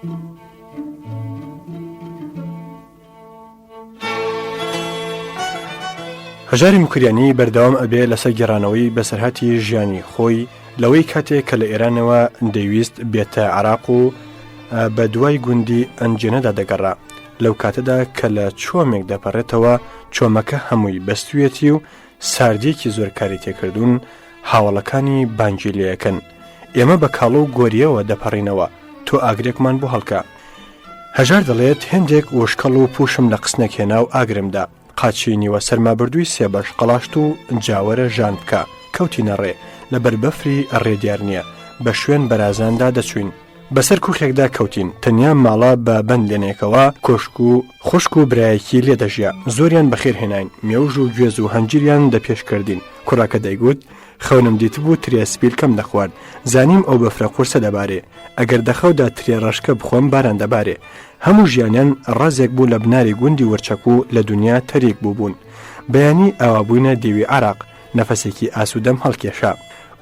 هەژاری موکریانی بەردەوام ئەبێ لەسەر گێڕانەوەی بەسەرهاتی ژیانی خۆی لەوەی کاتێک کە لە ئێرانەوە دەیویست بێتە عراق و بە دوای گوندی ئەنجێنەدا دەگەڕا لەو کاتەدا کە لە چۆمێک دەپەڕێتەوە چۆمەکە هەمووی بەستویەتی و ساردیەکی زۆر کاری تێکردوون هاوەڵەکانی بانگی لێەکەن ئێمە بە کاڵۆ و گۆریەوە دەپەڕینەوە تۆ ئاگرێکمان بۆ هەڵکە هەژار دەڵێت هێندێک وشکەڵ و پوشم لە قسنێک هێنا و ئاگرم دا قاچی نیوە سەرمابردووی سێبەش قەڵاشت و جاوەرە ژان بکە کەوتینە ڕێ لەبەر بەفری ڕێ دیار نییە بە شوێن بەرازاندا دەچووین بەسەر کوخێکدا کەوتین تەنیا ماڵە بە بەندێنێکەوە کۆشک و خوشک و برایەکی لێ دەژیا زۆریان بەخێر هێناین مێوژ و گوێز و هەنجیریان دەپێش کردین کوڕەکە دەیگوت خەونم دیتبوو ترێ سپیلکەم دەخوارد زانیم ئەو بەفرە قورسە دەبارێ ئەگەر دەخەودا ترێ ڕەشکە بخۆم باران دەبارێ هەموو ژیانیان ڕازێک بوو لە بناری گوندی ورچەک و لە دونیا تەریک بووبوون. بەیانی ئاوابووینە دێوی عەراق، نەفەسێکی ئاسوودەم هەڵکێشا.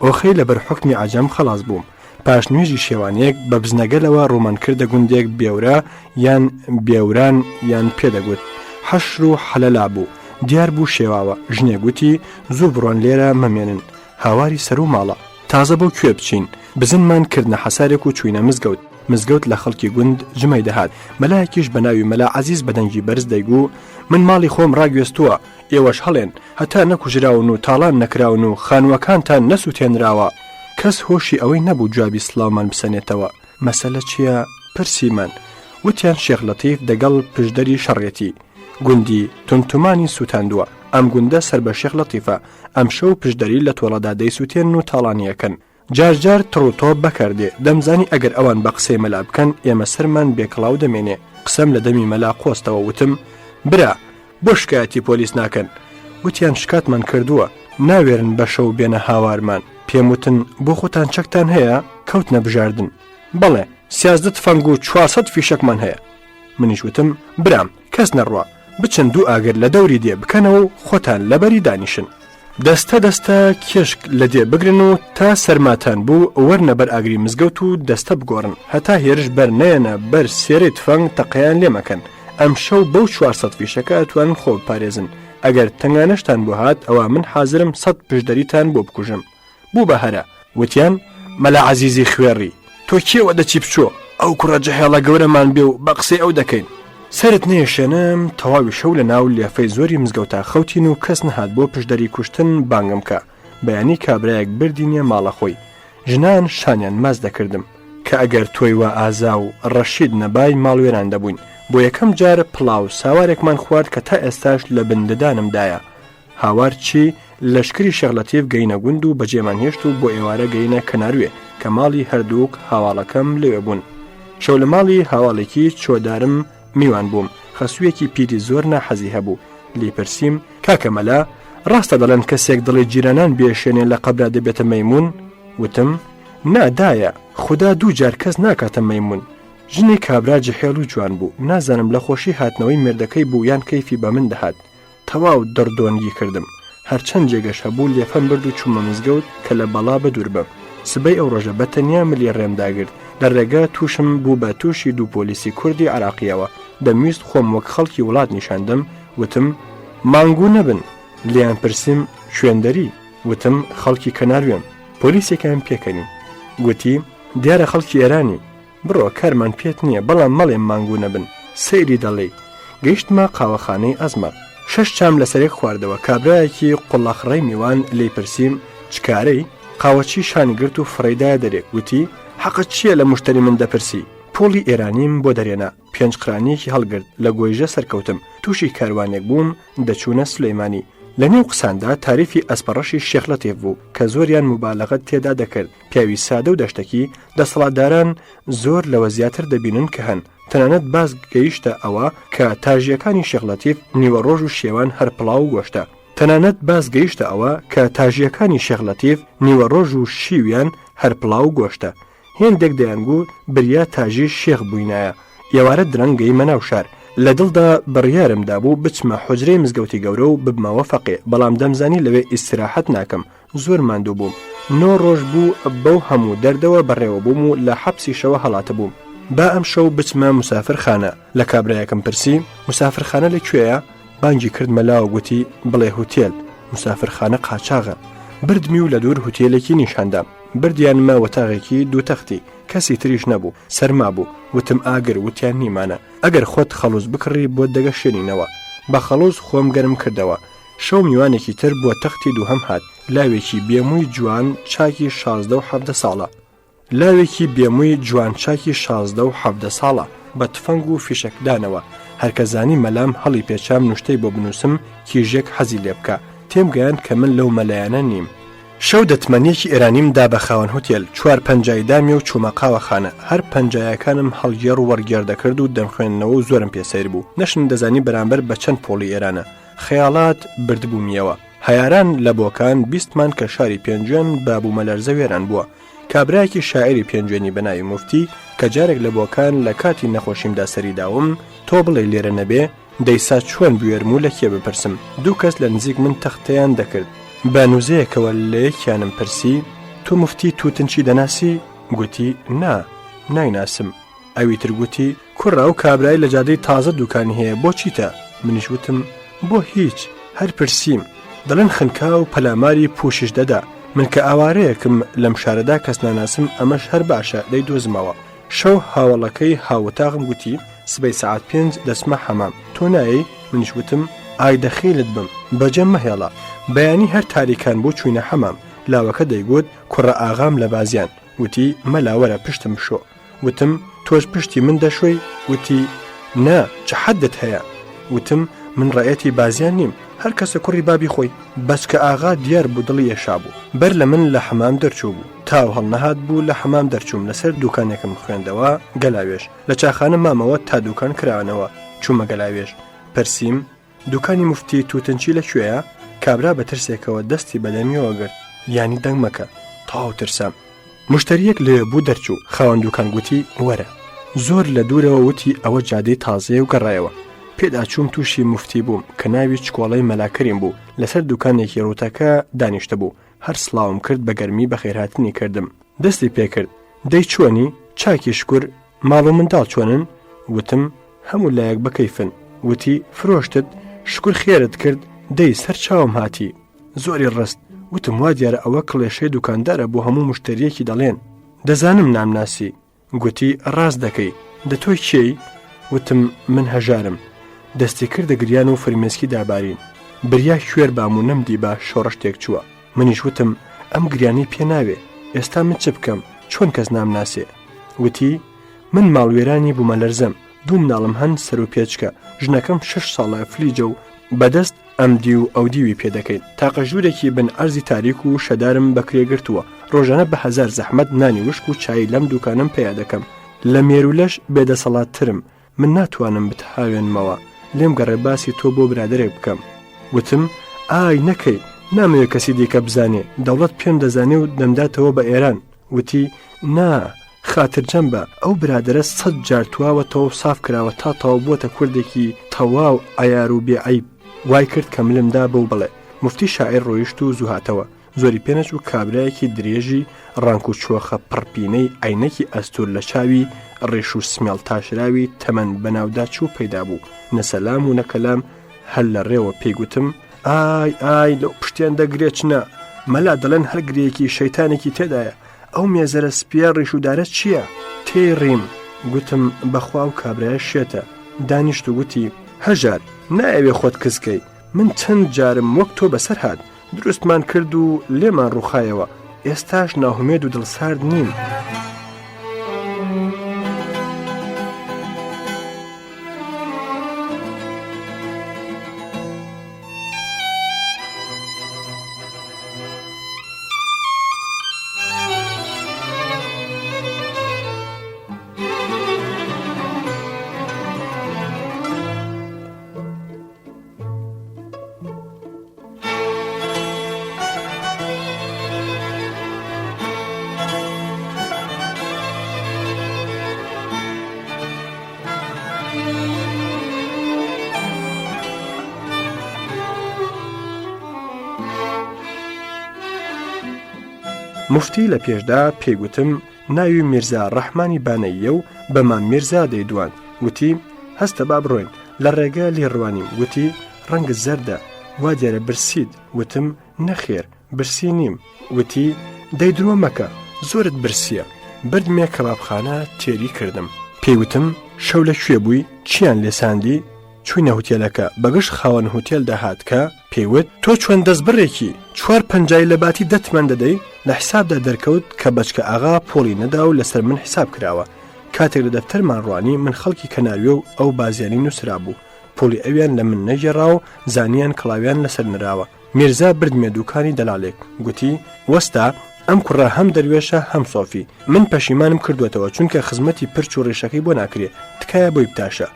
ئۆخەی لەبەر حوکمی عەجەم خەڵاس بووم. پاش نوێژی شێوانێک بە بزنەگەلەوە ڕوومان کردە گوندێک بێورە یان بێوران یان پێ دەگوت. حەشر و حەلەلا بوو. دیار بوو شێواوە. ژنێک گوتی، زوو بڕۆن لێرە مەمێنن. هاواری سەروو ماڵە. تازە بۆ کوێ بچین؟ بزنمان کردنە حەسارێک و چووینە مزگەوت. مزگەوت لە خەڵکی گوند جمەی دەهات. مەلایەکیش بە ناوی مەلا عەزیز بە دەنگی بەرز دەیگوو، من ماڵی خۆم ڕاگوێزتووە، ئێوەش هەڵێن، هەتا نەکوژراون و تاڵان نەکراون و خانووەکانتان نەسووتێنراوە. کەس هۆشی ئەوەی نەبوو جوابی سڵاومان بسەنێتەوە. مەسەلە چییە؟ پرسیمان. وتیان شێخ لەتیف دەگەڵ پشدەری شەڕێتی. گوندی تونتومانی سووتاندووە. ئەم گوندە سەر بە شێخ لەتیفە. ئەمشەو پشدەری لە تۆڵەدا دەیسووتێنن و تاڵانی ئەکەن. جار جار تڕ و تۆپ بەکار دێ. دەمزانی ئەگەر ئەوان بە قسەی مەلا بکەن، ئێمە سەرمان بێ کڵاو دەمێنێ. قسەم لە دەمی مەلا قۆستەوە وتم، برا! بۆ شکایەتی پۆلیس ناکەن؟ وتیان شکاتمان کردووە، ناوێرن بە شەو بێنە هاوارمان. پێم وتن، بۆ خۆتان چەکتان هەیە؟ کەوتنە بژاردن. بەڵێ، 13 تفەنگ و 400 فیشەکمان هەیە. منیش وتم، برام! کەس نەڕوا. بچن دوو ئاگر لە دەوری دێ بکەنەوە و خۆتان لەبەری دانیشن. دەستە دەستە کێشک لە دێ بگرن و تا سەرماتان بوو وەرنە بەر ئاگری مزگەوت و دەستە بگۆڕن هەتا هێرش بەر نەیەنە بەر سێرەی تفەنگ تەقەیان لێ مەکەن ئەمشەو بەو 400 فیشەکە ئەتوانن خۆ بپارێزن ئەگەر تەنگانەشتان بۆ هات ئەوا من حازرم سەد پشدەریتان بۆ بکوژم بوو بە هەرا. وتیان، مەلا عەزیزی خوێڕی، تۆ کێوە دەچی بچۆ، ئەو کوڕە جحێڵە گەورەمان بێ و بە قسەی ئەو دەکەین. سەرت نەیەشێنم، تەواوی شەو لە ناو لێفەی زۆری مزگەوتا خەوتین و کەس نەهات بۆ پشدەری کوشتن بانگم کا. بەیانی کابرایەک بردینیە ماڵە خۆی. ژنان شانیان ماچ دەکردم. کە ئەگەر تۆی وا ئازا و ڕەشید نەبای ماڵ وێران دەبووین. بۆ یەکەم جار پڵاو ساوارێکمان خوارد کە تا ئێستاش لە بن ددانمدایە. هاوار چی، لەشکری شێخ لەتیف گەینە گوند و بەجێمان هێشت و بۆ ئێوارە گەینە کەناروێ کە ماڵی هەردووک هاواڵەکەم لەوێ بوون. شەو لە ماڵی هاواڵێکی چۆدارم میوان بووم، خەسوویەکی پیری زۆر ناحەزی هەبوو. لێی پرسیم، کاکە مەلا، ڕاستە دەڵێن کەسێک دڵی جیرانان بێشێنێ لە قەبرا دەبێتە مەیموون؟ وتم، نا دایە، خودا دوو جار کەس ناکاتە مەیموون. ژنی کابرا جحێڵ و جوان بوو، نازانم لە خۆشی هاتنەوەی مێردەکەی بوو یان کەیفی بە من دەهات. تەواو دڕدۆنگی کردم. هەرچەند جێگەش هەبوو لێفەم برد و چوومە مزگەوت کە لە بەڵا بەدوور بم. سبەی ئەو ڕۆژە بە تەنیا ملی ڕێم داگرت. لە ڕێگە تووشم بوو بە تووشی دوو پۆلیسی کوردی عێراقییەوە. دەمویست خۆم وەک خەڵکی وڵات نیشان دەم، وتم، مانگوو نەبن. لێیان پرسیم، کوێندەری؟ وتم، خەڵکی کەناروێم. پۆلیسێکیان پێکەنی. گوتی، دیارە خەڵکی ئێرانی. بڕۆ کارمان پێت نییە بەڵام مەڵێ مانگوو نەبن سەیری دەڵێی. گەیشتمە قاوەخانەی ئەزمەڕ. شەش چام لەسەرێک خواردەوە کابرایەکی قوڵەخڕەی میوان لێی پرسیم چ کارەی؟ قاوەچی شانی گرت و فڕێی دایە دەرێ گوتی حەقت چییە لە موشتەری من دەپرسی؟ پووڵی ئێرانیم بۆ دەرێنا پێنج قرانییەکی هەڵگرت لە گۆیژە سەرکەوتم تووشی کاروانێک بووم دەچوونە سولەیمانی لە نێو قساندا تاریفی ئەسپەڕەشی شێخ لەتیف بوو کە زۆریان موبالەغەت تێدا دەکرد پیاوی سادە و دەشتەکی، دەسەڵاتداران زۆر لەوە زیاتر دەبینن کە هەن، تەنانەت باس گەیشتە ئەوە کە تاژییەکانی شێخ لەتیف نیوەڕۆژ و شێوان هەر پڵاو و گۆشتە. تەنانەت باس گەیشتە ئەوە کە تاژییەکانی شێخ لەتیف نیوەڕۆژ و شیویان هەر پڵاو و گۆشتە. هێندێک دەیانگوو بریا تاژی شێخ بووینایە. ئێوارە درەنگ گەیمە ناو شار. لە دڵدا بڕیارم دابوو بچمە حوجرەی مزگەوتی گەورە و ببمەوە فەقێ، بەڵام دەمزانی لەوێ ئیستراحەت ناکەم، زۆر ماندوو بووم. نۆ ڕۆژ بوو بەو هەموو دەردەوە بەڕێوە بووم و لە حەپسیشەوە هەڵاتبووم. با ئەمشەو بچمە مسافرخانە. لە کابرایەکم پرسی، مسافرخانە لە کوێیە؟ بانگی کردمە لاوە گوتی، بڵێ هوتێل، مسافرخانە قاچاغە. بردمی و لە دوور هوتێلێکی نیشاندام. بردیانمە وەتاغێکی دوو تەختی، کەسی تریش نەبوو، سەرما بوو، وتم ئاگر، وتیان نیمانە. ئەگەر خۆت خەڵوز بکڕی بۆت دەگەشێنینەوە. بە خەڵوز خۆم گەرم کردەوە. شەو میوانێکی تر بۆ تەختی دووهەم هات، لاوێکی بێ مووی جوان چاکی 16 و 17 ساڵە. لاوێکی بێ مووی جوان چاکی 16 و 17 ساڵە، بە تفەنگ و فیشەکدانەوە. هەر کە زانی مەلام هەڵی پێچام نوشتەی بۆ بنووسم کیژێک حەزی لێ بکا. تێم گەیاند کە من لەو مەلایانە نیم. شەو دە تمەنیەکی ئێرانیم دا بە خاوەن هوتێل، چوار پەنجای دامێ و چوومە قاوەخانە، هەر پەنجایەکانم هەڵگێڕ و وەڕگێڕ دەکرد و دەمخوێندنەوە و زۆرم پێ سەیر بوو، نەشم دەزانی بەرامبەر بە چەند پووڵی ئێرانە. خەیاڵات بردبوومیەوە. هەیاران لە بۆکان بیستمان کە شاری پێنجوێن بە بوومەلەرزە وێران بووە. کابرایەکی شاعیری پێنجوێنی بە ناوی موفتی کە جارێک لە بۆکان لە کاتی نەخۆشیمدا سەری داوم، تۆ بڵێی لێرە نەبێ، دەیسا چۆن بوێرم و لە کێ بپرسم؟ دوو کەس لە نزیک من تەختەیان دەکرد. بە نوزەیەکەوە لە یەکیانم پرسی، تۆ موفتی تووتنچی دەناسی؟ گوتی، نا، نایناسم. ئەوی تر گوتی، کوڕە ئەو کابرای لە جادەی تازە دووکانی هەیە بۆ چیتە؟ منیش وتم، بۆ هیچ، هەر پرسیم. دەڵێن خنکاو پەلاماری پووشیش دەدا. من کە ئاوارەیەکم لەم شارەدا کەس ناناسم ئەمەش هەر باشە دەیدۆزمەوە. شەو هاوەڵەکەی هاووتاغم گوتی، سبەی سەعات پێنج دەچمە حەمام، تۆ نایەی؟ منیش وتم، ئای دەخیلت بم، بەجێم مەهێڵە. بەیانی هەر تاریکان بوو چووینە حەمام. لاوەکە دەیگوت، کوڕە ئاغام لە بازیان. وتی، مەلا وەرە پشتم بشۆ. وتم، تۆش پشتی من دەشۆی؟ وتی، نا، چ حەدت هەیە؟ وتم، من ڕەئیەتی بازیان نیم، هەر کەسە کوڕی بابی خۆی. بەچکە ئاغا دیار بوو دڵی ئێشابوو. بەر لە من لە حەمام دەرچووبوو. تاو هەڵنەهات بوو لە حەمام دەرچووم لەسەر دووکانێکم خوێندەوە گەلاوێژ. لە چاخانە مامەوە تا دووکان کرانەوە. چوومە گەلاوێژ. پرسیم، دوکانی موفتی توتنچی لە کوێیە؟ کابرا بە ترسێکەوە دەستی بە دەمیەوە گرت، یانی دەنگ مەکە. تەواو ترسام. مشتەرییەک لەوێ بوو دەرچوو. خاوەن دوکان گوتی، وەرە. زۆر لە دوورەوە وتی ئەوە جادەی تازەیە و گەڕایەوە. پێدا چووم تووشی موفتی بووم کە ناوی چکۆڵەی مەلا کەریم بوو، لەسەر دوکانێکی ڕووتەکە دانیشتبوو. هەر سڵاوم کرد بە گەرمی بەخێرهاتنی کردم. دەستی پێکرد، دەی چۆنی؟ چاکی شکور، ماڵ و منداڵ چۆنن؟ وتم، هەموو لایەک بەکەیفن. وتی، فرۆشتت؟ شکور خێرت کرد، دەی سەر چاوم هاتی. زۆری ڕست. وتم وا دیارە ئەوە کڵێشەی دوکاندارە بۆ هەموو مشتەرییەکی دەڵێن. دەزانم نامناسی. گوتی، ڕاست دەکەی. دە تۆ کێی؟ وتم، من هەژارم. دەستی کردە گریان و فرمێسکی دابارین. بریا کوێر بام و نەمدیبا شۆڕش تێکچووە. منیش وتم، ئەم گریانەی پێ ناوێ. ئێستا من چ بکەم؟ چۆن کەس نامناسێ؟ وتی، من ماڵوێرانی بوومەلەرزەم. دوو مناڵم هەن سەروپێچکە. ژنەکەم شەش ساڵە فلیجە و بەدەست ئەمدیو و ئەودیوی پێ دەکەین. تاقە ژوورێکی بن عەرزی تاریک و شەدارم بە کرێ گرتووە. ڕۆژانە بە هەزار زەحمەت نانی وشک و چایی لەم دووکانەم پەیا دەکەم. لە مێروولەش بێدەسەڵاتترم. من ناتوانم بتهاوێنمەوە. لێم گەڕێ باسی تۆ بۆ برادەرێک بکەم. وتم، ئای نەکەی، نامەوێ کەسی دیکە بزانێ، دەوڵەت پێم دەزانێ و دەمداتەوە بە ئێران. وتی، نا، خاترجەم بە، ئەو برادەرە سەت جار تواوەتەوە و ساف کراوە تا تەواو بووەتە کوردێکی تەواو عەیار و بێ عەیب. وای کرد کە ملم دا بەو بڵێ. موفتی شاعیر ڕۆیشت و زوو هاتەوە. زۆری پێ نەچوو کابرایەکی درێژی ڕانک و چۆخە پڕپینەی عەینەکی ئەستوور لە چاوی ڕیش و سمێڵ تاشراوی تەمەن بەناودا چوو پەیدا بوو. نە سەلام و نە کەلام هەر لە ڕێوە پێی گوتم، ئای ئای لەو پشتێندە گرێچنە، مەلا دەڵێن هەر گرێیەکی شەیتانێکی تێدایە. ئەو مێزەرە سپییە ڕیشودارە چییە؟ تێی ڕیم، گوتم، بەخوا ئەو کابرایە شێتە. دانیشت و گوتی، هەژار، نایەوێ خۆت کز کەی، من چەند جارم وەک تۆ بەسەر هات، دروستمان کرد و لێمان ڕووخایەوە، ئێستاش ناهومێد و دڵسارد نیم. موفتی لە پێشدا پێی گوتم ناوی میرزا ڕەحمانی بانەییە و بە مام میرزا دەیدواند. وتی، هەستە با بڕۆین. لە ڕێگە لێی ڕوانیم، وتی، ڕەنگت زەردە، وا دیارە برسیت. وتم، نەخێر، برسی نیم. وتی، دەی درۆ مەکە، زۆرت برسییە. بردمیە کەبابخانە تێری کردم. پێی وتم، شەو لە کوێ بووی، چییان لێ ساندی؟ چووینە هوتێلەکە، بە گژ خاوەن هوتێلدا هات کە پێی وت، تۆ چۆن دەستبڕێکی، چوار پەنجای لە باتی دە تمەن دەدەی؟ لە حیسابدا دەرکەوت کە بەچکە ئاغا پووڵی نەدا و لەسەر من حیساب کراوە. کاتێک لە دەفتەرمان ڕوانی، من خەڵکی کەناروێ و ئەو بازیانی نووسرابوو. پووڵی ئەویان لە من نەگێڕا و زانیان کڵاویان لەسەر نراوە. میرزا بردمیە دوکانی دەلالێک، گوتی، وەستا، ئەم کوڕە هەم دەروێشە هەم سۆفی، من پەشیمانم کردووەتەوە چونکە خزمەتی پرچ و ڕیشەکەی بۆ ناکرێ، تکایە بۆی بتاشە.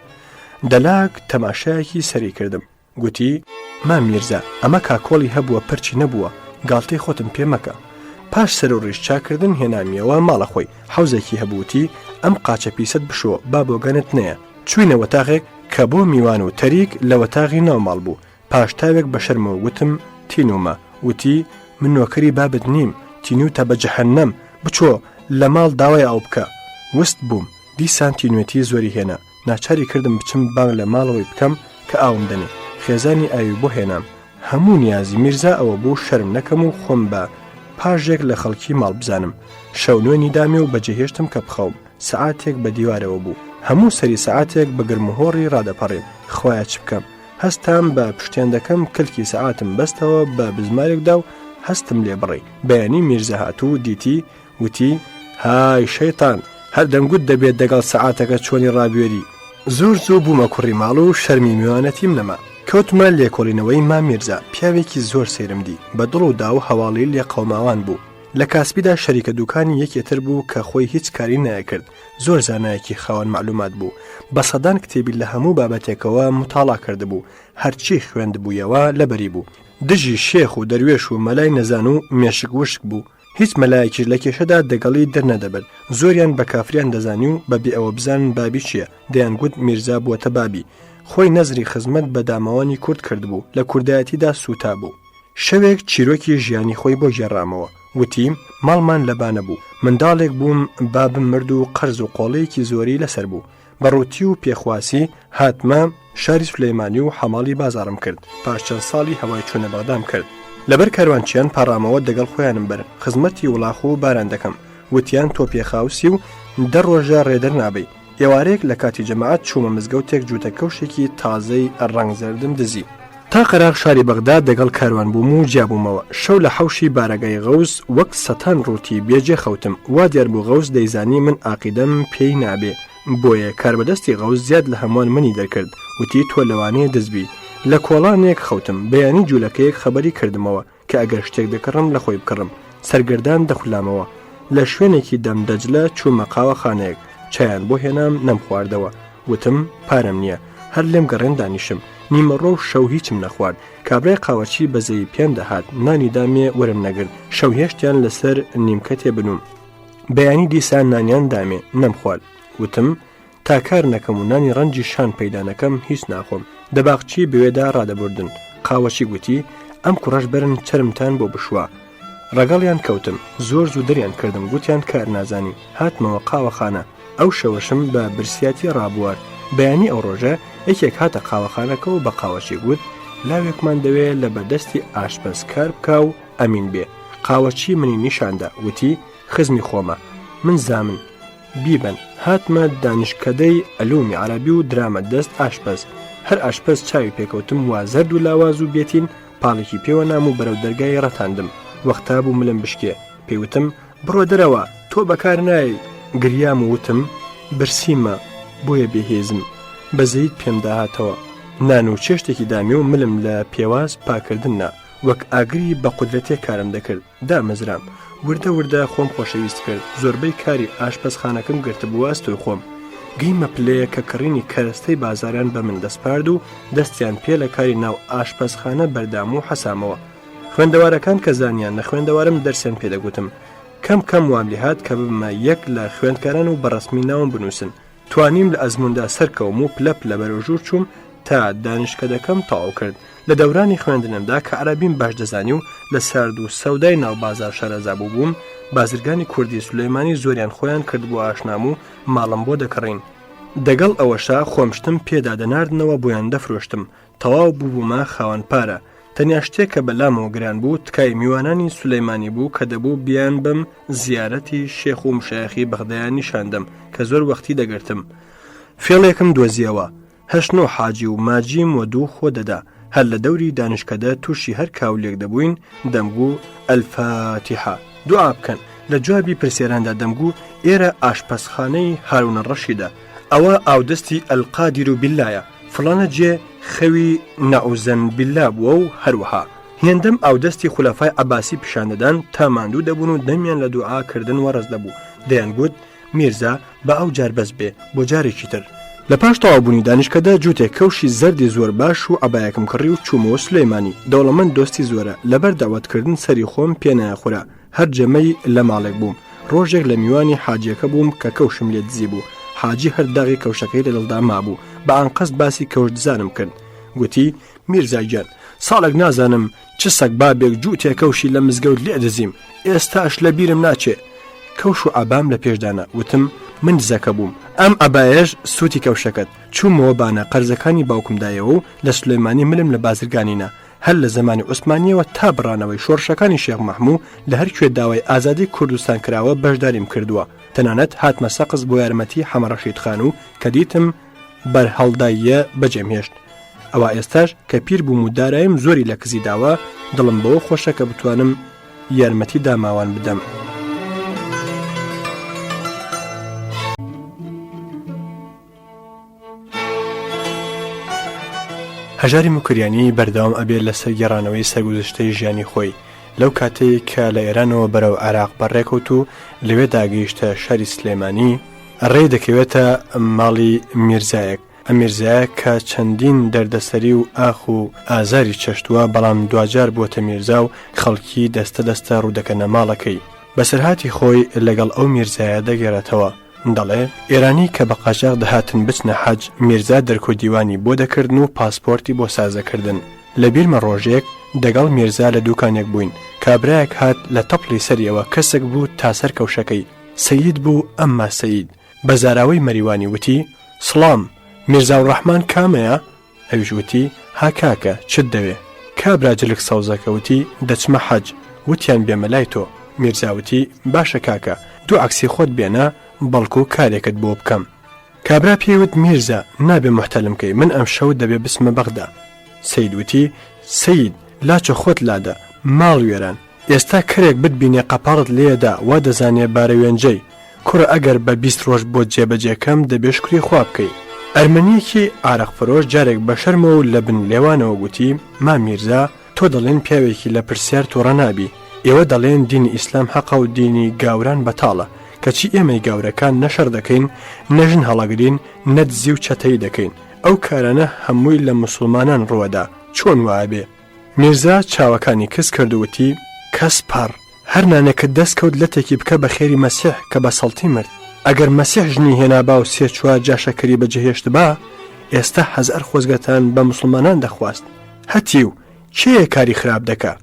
دەلاک تەماشایەکی سەری کردم، گوتی، مام میرزا، ئەمە کاکۆڵی هەبووە پرچی نەبووە، گاڵتەی خۆتم پێ مەکە. پاش سەر و ڕیش چاککردن هێنامیەوە ماڵە خۆی، حەوزێکی هەبوو وتی، ئەم قاچە پیسەت بشۆ با بۆگەنت نەیە. چووینە وەتاغێک کە بۆ میوان و تەریک لە وەتاغی ناو ماڵ بوو، پاش تاوێک بە شەرمەوە وتم، تینوومە. وتی، من نۆکەری بابت نیم، تینووتە بە جەهەننەم، بچۆ لە ماڵ داوای ئاو بکە. وست بووم. دیسان تینوێتی زۆری هێنا. ناچاری کردم بچم بانگ لە ماڵەوەی بکەم کە ئاوم دەنێ. خێزانی ئاوی بۆ هێنام. هەموو نیازی میرزا ئەوە بوو شەرم نەکەم و خۆم بە پاژێک لە خەڵکی ماڵ بزانم. شەو نوێنی دامێ و بەجێهێشتم کە بخەوم. سەعاتێک بە دیوارەوە بوو. هەموو سەری سەعاتێک بە گرموهۆڕی ڕادەپەڕیم. خوایە چ بکەم؟ هەستام بە پشتێندەکەم کلکی سەعاتم بەستەوە بە بزمارێکدا و هەستم لێ بڕی. بەیانی میرزا هات و دیتی، وتی، های شەیتان، هەر دەمگوت دەبێت دەگەڵ سەعاتەکە چۆنی ڕابوێری. زۆر زوو بوومە کوڕی ماڵ و شەرمی میوانەتیم نەما. کەوتمە لێکۆڵینەوەی مام میرزا، پیاوێکی زۆر سەیرم دی، بە دڵ و داو هەواڵی لێقەوماوان بوو. لە کاسبیدا شەریکە دوکانی یەکێ تر بوو کە خۆی هیچ کاری نەئەکرد، زۆر زانایەکی خاوەن مەعلومات بوو، بە سەدان کتێبی لە هەموو بابەتێکەوە موتاڵا کردبوو، هەرچی خوێندبوویەوە لەبەری بوو. دژی شێخ و دەروێش و مەلای نەزان و مێشک وشک بوو، هیچ مەلایەکیش لە کێشەدا دەگەڵی دەرنەدەبرد، زۆریان بە کافریان دەزانی و بە بێ ئەوە بزانن بابی چییە، دەیانگوت میرزا بووەتە بابی. خۆی نەزری خزمەت بە داماوانی کورد کردبوو، لە کوردایەتیدا سووتابوو. شەوێک چیرۆکی ژیانی خۆی بۆ گێڕامەوە، وتی، ماڵمان لە بانە بوو، منداڵێک بووم بابم مرد و قەرز و قۆڵەیەکی زۆری لەسەر بوو، بە ڕووتی و پێخواسی هاتمە شاری سولەیمانی و حەماڵی بازاڕم کرد، پاش چەند ساڵی هەوای چوونە بەغدام کرد. لەبەر کاروانچیان پاڕامەوە دەگەڵ خۆیانم بەرن، خزمەتی وڵاخ و باران دەکەم، وتیان تۆ پێخاوسی و دە ڕۆژە ڕێ دەرنابەی. ئێوارەیەک لە کاتی جەماعەت چوومە مزگەوتێک جووتە کەوشێکی تازەی ڕەنگ زەردم دزی. تا قەراغ شاری بەغدا دەگەڵ کاروان بووم و جیا بوومەوە. شەو لە حەوشی بارەگای غەوس وەک سەتان ڕووتی بێ جێ خەوتم. وا دیار بوو غەوس دەیزانی من ئاقیدەم پێی نابێ. بۆیە کاربەدەستی غەوس زیاد لە هەمووان منی دەرکرد. وتی تۆ لەوانەیە دز بی. لە کۆڵانێک خەوتم. بەیانی جوولەکەیەک خەبەری کردمەوە. کە ئەگەر شتێک دەکڕم لە خۆی بکڕم. سەرگەردان دەخولامەوە. لە شوێنێکی دەم دەجلە چوومە قاوەخانەیەک. چایان بۆ هێنام نەمخواردەوە. وتم پارەم نییە. هەر لێم گەڕێن دانیشم. نیمەڕۆ و شەو هیچم نەخوارد. کابرای قاوەچی بەزەیی پێم دەهات. نانی دامێ وەرم نەگرت. شەو هێشتیان لەسەر نیمکەتێ بنووم. بەیانی دیسان نانیان دامێ نەمخوارد. وتم تا کار نەکەم و نانی ڕەنجی شان پەیدا نەکەم هیچ ناخۆم. دەباغچی بەوێدا ڕادەبوردن. قاوەچی گوتی، ئەم کوڕەش بەرن چەرمتان بۆ بشوا. ڕەگەڵیان کەوتم. زۆر زوو دەریان کردم گوتیان کار نازانی. هاتمەوە قاوەخانە. ئەو شەوەشم بە برسیاتی ڕابوارد. بەیانی ئەو ڕۆژە یەکێک هاتە قاوەخانەکە و بە قاوەچی گوت، لاوێکمان دەوێ لە بەردەستی ئاشپەز کار بکا و ئەمین بێ. قاوەچی منی نیشان دا. وتی، خزمی خۆمە. من زامن. بیبەن. هاتمە دانشکەدەی علومی عەرەبی و درامە دەست ئاشپەز. هەر ئاشپەز چاوی پێکەوتم وا زەرد و لاواز و بێتین، پاڵێکی پێوە نام و بەرەو دەرگای ڕەتاندم. وەختا بوو ملم بشکێ. پێی وتم، بڕۆ دەرەوە، تۆ بەکار نایەی. گریام و وتم، برسیمە، بۆیە بێهێزم. بەزەییت پێم داهاتەوە. نان و چێشتێکی دامێ و ملم لە پێواز پاکردن نا. وەک ئاگری بە قودرەتێ کارم دەکرد. دامەزرام. وردە وردە خۆم خۆشەویست کرد. زۆربەی کاری ئاشپەزخانەکەم گرتبووە ئەستۆی خۆم. گەیمە پلەیەک کە کڕینی کەرەستەی بازاریان بە من دەسپارد و دەستیان پێ لە کاری ناو ئاشپەزخانە بەردام و حەسامەوە. خوێندەوارەکان کە زانیان نەخوێندەوارم دەرسیان پێ دەگوتم. کەم کەم وام لێهات کە ببمە یەک لە خوێندکاران و بە ڕەسمی ناوم بنووسن. توانیم لە ئەزمووندا سەرکەوم و پلە پلە بەرەو ژوور چووم تا دانیشکەدەکەم تەواو کرد. لە دەورانی خوێندنمدا کە عەرەبیم باش دەزانی و لە سارد و سەودای ناو بازاڕ شارەزا بووبووم، بازرگانی کوردی سولەیمانی زۆریان خۆیان کردبووە ئاشنام و ماڵم بۆ دەکڕین. دەگەڵ ئەوەشا خۆم شتم پێدا دەناردنەوە بۆیان دەفرۆشتم. تەواو بووبوومە خاوەن پارە. تەنیا شتێک کە بە لامەوە گران بوو تکای میوانانی سولەیمانی بوو کە دەبوو بیانبەم زیارەتی شێخ و مشایەخی بەغدایان نیشان دەم کە زۆر وەختی دەگرتم. فێڵێکم دۆزییەوە. هەشت نۆ حاجی و ماجیم وە دوو خۆ دەدا، هەر لە دەوری دانیشکەدە تووشی هەر کاولێک دەبووین دەمگوو، الفاتحە، دوعا بکەن، لە جوابی پرسیاراندا دەمگوو، ئێرە ئاشپەزخانەی هارونە ڕەشیدە، ئەوە ئاودەستی القادر باللە یە، فڵانە جێ خەوی نعوزا باللە بووە و هەروەها. هێندەم ئاودەستی خولەفای عەباسی پیشان دەدان تا ماندوو دەبوون و دەمیان لە دوعا کردن وەڕس دەبوو، دەیانگوت، میرزا، با ئەو جار بەس بێ، بۆ جارێکی تر. لە پاش تەواوبوونی دانیشکەدە جووتێک کەوشی زەردی زۆر باش و عەبایەکم کڕی و چوومەوە سولەیمانی. دەوڵەمەند دۆستی زۆرە، لەبەر دەعوەتکردن سەری خۆم پێ نایەخورا. هەر جەمەی لە ماڵێک بووم. ڕۆژێک لە میوانی حاجییەکە بووم کە کەوشم لێ دزی بوو. حاجی هەر داغی کەوشەکەی لە دڵدا مابوو. بە ئانقەست باسی کەوشدزانم کرد. گوتی، میرزا گیان، ساڵێک نازانم چ سەگبابێک جووتێ کەوشی لە مزگەوت لێ دزیم، ئێستاش لە بیرم ناچێ. کەوش و عەبام لە پێش دانا، وتم، من دزەکە بووم. ئەم عەبایەش سووتی کەوشەکەت. چوومەوە بانە، قەرزەکانی باوکم دایەوە و لە سولەیمانی ملم لە بازرگانی نا. هەر لە زەمانی عوسمانییەوە تا بڕانەوەی شۆڕشەکانی شێخ مەحموو، لە هەر کوێ داوای ئازادیی کوردستان کراوە بەشداریم کردووە. تەنانەت هاتمە سەقز بۆ یارمەتیی حەمەڕەشید خان و کە دیتم بەرهەڵداییە بەجێم هێشت. ئەوا ئێستاش کە پیر بووم و داراییم زۆری لە کزی داوە، دڵم بەوە خۆشە کە بتوانم یارمەتی داماوان بدەم. هەژاری موکریانی بەردەوام ئەبێ لەسەر گێڕانەوەی سەرگوزشتەی ژیانی خۆی لەو کاتەی کە لە ئێرانەوە بەرەو عێراق بەڕێکەوت و لەوێدا گەیشتە شاری سلێمانی، ڕێی دەکەوێتە ماڵی میرزایەک، ئەم میرزایە کە چەندین دەردەسەری و ئاخ و ئازاری چەشتووە، بەڵام دواجار بووەتە میرزا و خەڵکی دەستە دەستە ڕوودەکەنە ماڵەکەی. بەسەرهاتی خۆی لەگەڵ ئەو میرزایە دەگێڕێتەوە، دەڵێ، ئێرانی کە بە قاچاغ دەهاتن بچنە حەج، میرزا دەرک و دیوانی بۆ دەکردن و پاسپۆرتی بۆ سازدەکردن. لە بیرمە ڕۆژێک دەگەڵ میرزا لە دووکانێک بووین، کابرایەک هات لە تەپڵی سەریەوە کەسک بوو تا سەر کەوشەکەی، سەید بوو ئەمما سەید، بە زاراوەی مەریوانی وتی، سڵام، میرزاوڕەحمان کامەیە؟ ئەویش وتی، ها کاکە، چت دەوێ؟ کابرا جلک سەوزەکە وتی، دەچمە حەج، وتیان بێمە لای تۆ. میرزا وتی، باشە کاکە، دوو عەکسی خۆت بێنە، بەڵکوو کارێکت بۆ بکەم. کابرا پێی وت، میرزا، نابێ موحتەلم کەی، من ئەمشەو دەبێ بچمە بەغدا. سەید وتی، سەید، لاچۆ خۆت لادە، ماڵ وێران. ئێستا کەرێک بتبینێ قەپاڵت لێیەدا وا دەزانێ بارەوێنجەی. کوڕە ئەگەر بە 20 ڕۆژ بۆت جێبەجێ کەم دەبێ شوکری خوا بکەی. ئەرمەنییەکی عارەق فرۆش جارێک بە شەرمەوە و لە بن لێوانەوە گوتی، مام میرزا، تۆ دەڵێن پیاوێکی لە پرسیار توڕە نابی. ئێوە دەڵێن دینی ئیسلام حەقە و دینی گاوران بەتاڵە. کەچی ئێمەی گاورەکان نە شەڕ دەکەین، نە ژن هەڵەگرین، نە دزی و چەتەیی دەکەین. ئەو کارانە هەمووی لە موسڵمانان ڕووەدا. چۆن وا ئەبێ؟ میرزا چاوەکانی کز کرد و وتی، کەس پەڕ، هەر نانێکت دەست کەوت لەتێکی بکە بە خێری مەسیح کە بە سەڵتی مرد. ئەگەر مەسیح ژنی هێنابا و سێ چوار جاشەکەری بەجێ هێشتبا، ئێستا هەزار خۆزگەتان بە موسڵمانان دەخواست. هەتیو، کێیە کاری خراپ دەکا؟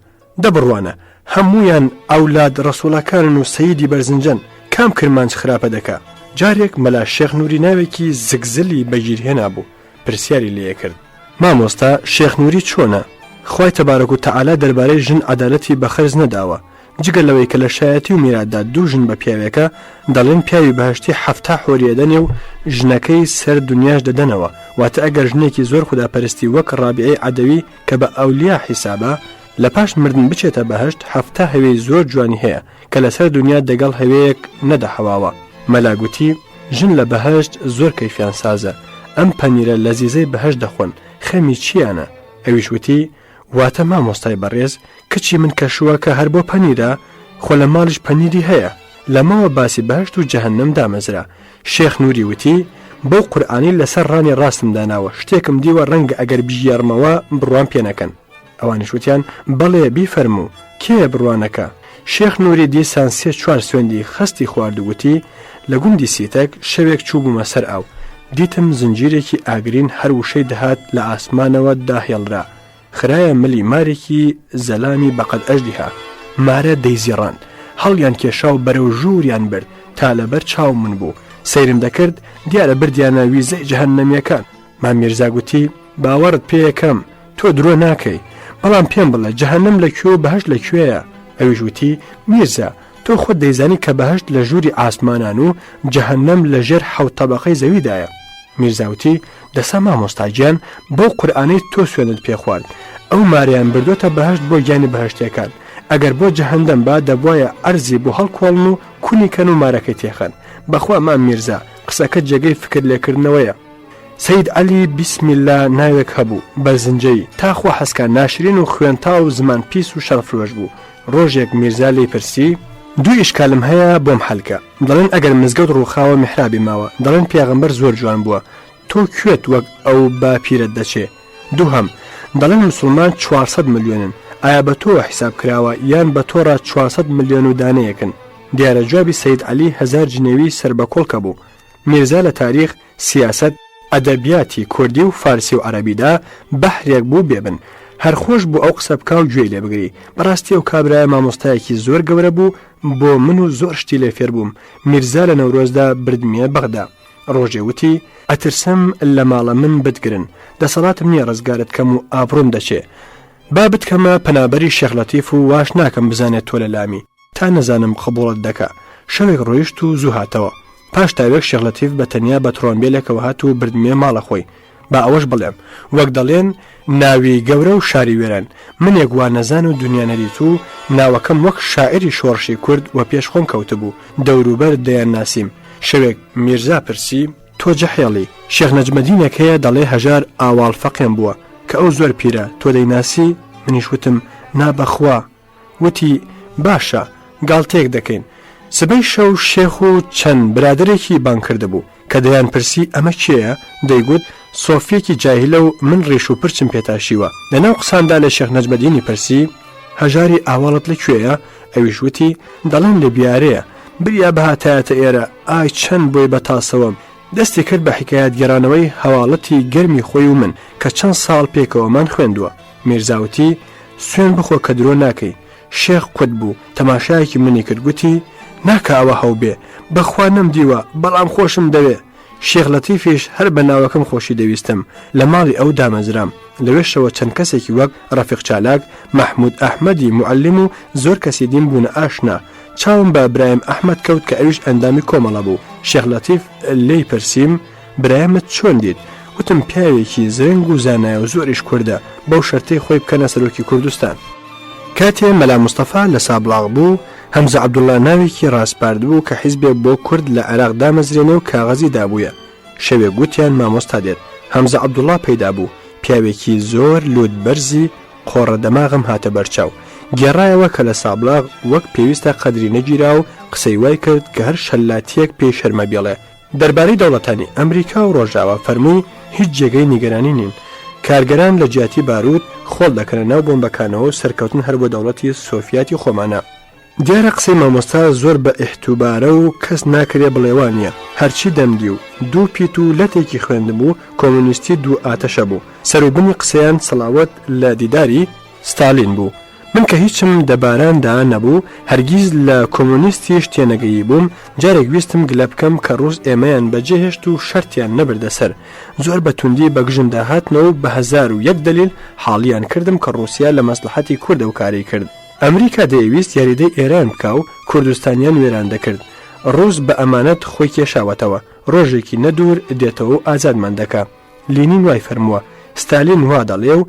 دە بڕوانە، هەموویان عەولاد ڕەسووڵەکانن و سەیدی بەرزنجەن، کام کرمانج خراپە دەکا؟ جارێک مەلا شێخ نووری ناوێکی زگزلی بە گیر هێنابوو، پرسیاری لێ کرد. مامۆستا شێخ نوری چۆنە؟ خوای تەبارەک و تەعالا دەربارەی ژن عەدالەتی بە خەرج نەداوە، جگە لەوەی کە لە شایەتی و میراتدا دوو ژن بە پیاوێکە، دەڵێن پیاوی بەهەشتی 70 حۆری ئەدەنێ و ژنەکەی سەر دونیاش دەدەنەوە، واتە ئەگەر ژنێکی زۆر خوداپەرستی وەک ڕابیعەی عەدەوی کە بە ئەولیا حیسابە لە پاش مردن بچێتە بەهەشت 70 هەوێی زۆر جوانی هەیە کە لەسەر دونیا دەگەڵ هەوێیەک نەدەحەواوە. مەلا گوتی، ژن لە بەهەشت زۆر کەیفیان سازە، ئەم پەنیرە لەزیزەی بەهەشت دەخۆن، خەمی چییانە؟ ئەویش وتی، واتە مامۆستای بەڕێز، کچی من کە شووەکە هەر بۆ پەنیرە، خۆ لە ماڵیش پەنیری هەیە. لەمەوە باسی بەهەشت و جەهەننەم دامەزرا. شێخ نووری وتی، بەو قورئانەی لەسەر ڕانی ڕاستم داناوە، شتێکم دیوە ڕەنگە ئەگەر بیگێڕمەوە بڕوام پێ نەکەن. ئەوانیش وتیان، بەڵێ بیفەرموو، کێیە بڕوا نەکا؟ شێخ نووری دیسان سێ چوار سوێندی خەستی خوارد و وتی، لە گوندی سیتەک شەوێک چووبوومە سەر ئاو، دیتم زنجیرێکی ئاگرین هەر وشەی دەهات لە ئاسمانەوە داهێڵرا، خرایە ملی مارێکی زەلامی بەقەد ئەژدیها، مارە دەیزیڕاند. هەڵیان کێشا و بەرەو ژووریان برد تا لەبەر چاو من بوو. سەیرم دەکرد دیارە بردیانە ویزەی جەهەننەمییەکان. مام میرزا گوتی، باوەڕت پێیەکەم، تۆ درۆ ناکەی، بەڵام پێم بڵێ جەهەننەم لە کوێ و بەهەشت لە کوێیە؟ ئەویش وتی، میرزا، تۆ خۆت دەیزانی کە بەهەشت لە ژووری عاسمانان و جەهەننەم لە ژێر حەوت تەبەقەی زەویدایە. میرزا وتی، دەسا مامۆستا گیان، بەو قورئانەی تۆ سوێندت پێ خوارد، ئەو مارەیان بردۆتە بەهەشت بۆ گیانی بەهەشتیەکان، ئەگەر بۆ جەهەندەم با دەبوایە عەرزی بۆ هەڵکۆڵن و کونی کەن و مارەکەی تێخەن. بەخوا مام میرزا، قسەکەت جێگەی فکر لێکردنەوەیە. سەید عەلی بیسمیللا ناوێک هەبوو، بەرزنجەیی، تا خوا حەزکا ناشرین و خوێنتاڵ و زمان پیس و شەڕفرۆش بوو. ڕۆژێک میرزا لێی پرسی. دوو ئیشکالم هەیە بۆم حەل کە. دەڵێن ئەگەر مزگەوت ڕووخاوە میحرابی ماوە، دەڵێن پێغەمبەر زۆر جوان بووە، تۆ کوێت وەک ئەو باپیرەت دەچێ؟ دووهەم، دەڵێن مسوڵمان 400 ملیۆنن، ئایا بە تۆوە حیساب کراوە یان بە تۆڕا 400 ملیۆن و دانەیەکن؟ دیارە جوابی سەید عەلی هەزار جنێوی سەر بە کۆڵکە بوو. میرزا لە تاریخ، سیاسەت، ئەدەبیاتی کوردی و فارسی و عەرەبیدا بەحرێک بوو بێ بن. هەر خۆش بوو ئەو قسە بکا و گوێی لێ بگری. بەڕاستی ئەو کابرایە مامۆستایەکی زۆر گەورە بوو بۆ من و زۆر شتی لێ فێر بووم. میرزا لە نەورۆزدا بردمیە بەغدا. ڕۆژێ وتی، ئەترسم لە ماڵە من بتگرن. دەسەڵاتم نییە ڕزگارت کەم و ئابڕووم دەچێ. با بتکەمە پەنابەری شێخ لەتیف و واش ناکەم بزانێ تۆ لە لامی. تا نەزانم قبوڵت دەکا. شەوێک ڕۆیشت و زوو هاتەوە. پاش تاوێک شێخ لەتیف بە تەنیا بە ترۆمبێلێکەوە هات و بردمیە ماڵە خۆی. با ئەوەش بڵێم، وەک دەڵێن، ناوی گەورە و شاری وێران، منێک وا نەزان و دونیا نەدیتوو، ناوەکەم وەک شاعیری شۆڕشی کورد وەپێش خۆم کەوتبوو، دەوروبەر دەیانناسیم. شەوێک میرزا پرسی. تۆ جەحێڵی، شێخ نەجمەدینێک هەیە دەڵێ هەژار ئاواڵ فەقێم بووە، کە ئەو زۆر پیرە، تۆ دەیناسی؟ منیش وتم، نا بە خوا. وتی، باشە، گاڵتەیەک دەکەین. سبەی شەو شێخ و چەند برادەرێکی بانگ کردبوو. کە دەیانپرسی ئەمە کێیە؟ دەیگوت، سۆفییەکی جاهیلە و من ڕیش و پرچم پێ تاشیوە. لەناو قساندا لە شێخ نەجمەدینی پرسی، هەژاری ئاواڵت لە کوێیە؟ ئەویش وتی، دەڵێن لە بیارەیە. بریا بهاتایەتە ئێرە، ئای چەند بۆی بە تاسەوەم. دەستی کرد بە حیکایەت گێڕانەوەی هەواڵەتی گەرمی خۆی و من، کە چەند ساڵ پێکەوەمان خوێندووە. میرزا وتی، سوێن بخۆ کە درۆ ناکەی. شێخ قوت بوو، تەماشایەکی منی کرد، گوتی، ناکا ئەوە هەو بێ، بە خوا نەمدیوە، بەڵام خۆشم دەوێ. شێخ لەتیفیش هەر بە ناوەکەم خۆشی دەویستم، لە ماڵی ئەو دامەزرام. لەوێشەوە چەند کەسێکی وەک ڕەفیق چالاک، مەحموود ئەحمەدی موعەلیم و زۆر کەسی دیم بوونە ئاشنا. چاوم بە برایم ئەحمەد کەوت کە ئەویش ئەندامی کۆمەڵە بوو. شێخ لەتیف لێی پرسیم، برایمت چۆن دیت؟ وتم پیاوێکی زرنگ و زانایە و زۆریش کوردە، بەو شەرتەی خۆی بکەنە سەرۆکی کوردستان. کاتێ مەلا مستەفا لە سابڵاغ بوو، هەمزە عەبدوڵڵا ناوێکی ڕاسپاردبوو کە حیزبێک بۆ کورد لە عێراق دامەزرێنێ و کاغەزی دابوویە. شەوێک گوتیان مامۆستا دێت. هەمزە عەبدوڵڵا پەیدا بوو، پیاوێکی زۆر لووت بەرزی قۆڕە دەماغم هاتە بەرچاو. گێڕایەوە کە لە سابڵاغ وەک پێویستە قەدری نەگیرا و قسەی وای کرد کە هەر شەللاتییەک پێی شەرمە بیڵێ. دەربارەی دەوڵەتانی ئەمریکا و ڕۆژاوا فەرمووی هیچ جێگەی نیگەرانی نین. کارگەران لە جیاتی باروت خۆڵ دەکەنە ناو بۆمبەکانەوە و سەرکەوتن هەر بۆ دەوڵەتی سۆفیاتی خۆمانە. دیارە قسەی مامۆستا زۆر بە ئیحتوبارە و کەس ناکرێ بڵێ وا نییە. هەرچی دەمدی و دوو پیت و لەتێکی خوێندبوو کۆمۆنیستی دوو ئاتەشە بوو. سەروبنی قسەیان سڵاوەت لە دیداری ستالین بوو. من کە هیچم دەباراندا نەبوو، هەرگیز لە کۆمۆنیستیش تێنەگەییبووم، جارێک ویستم گلە بکەم کە ڕووس ئێمەیان بەجێهێشت و شەرتیان نەبردە سەر. زۆر بە توندی بە گژمدا هاتنەوە و بە 1001 دەلیل حاڵیان کردم کە ڕووسیا لە مەسڵەحەتی کورد ئەو کارەی کرد. ئەمریکا دەیەویست یاریدەی ئێران بکا و کوردستانیان وێران دەکرد. ڕووس بە ئەمانەت خۆی کێشاوەتەوە، ڕۆژێکی نەدوور دێتەوە و ئازادمان دەکا. لینین وای فەرمووە، ستالین وا دەڵێ و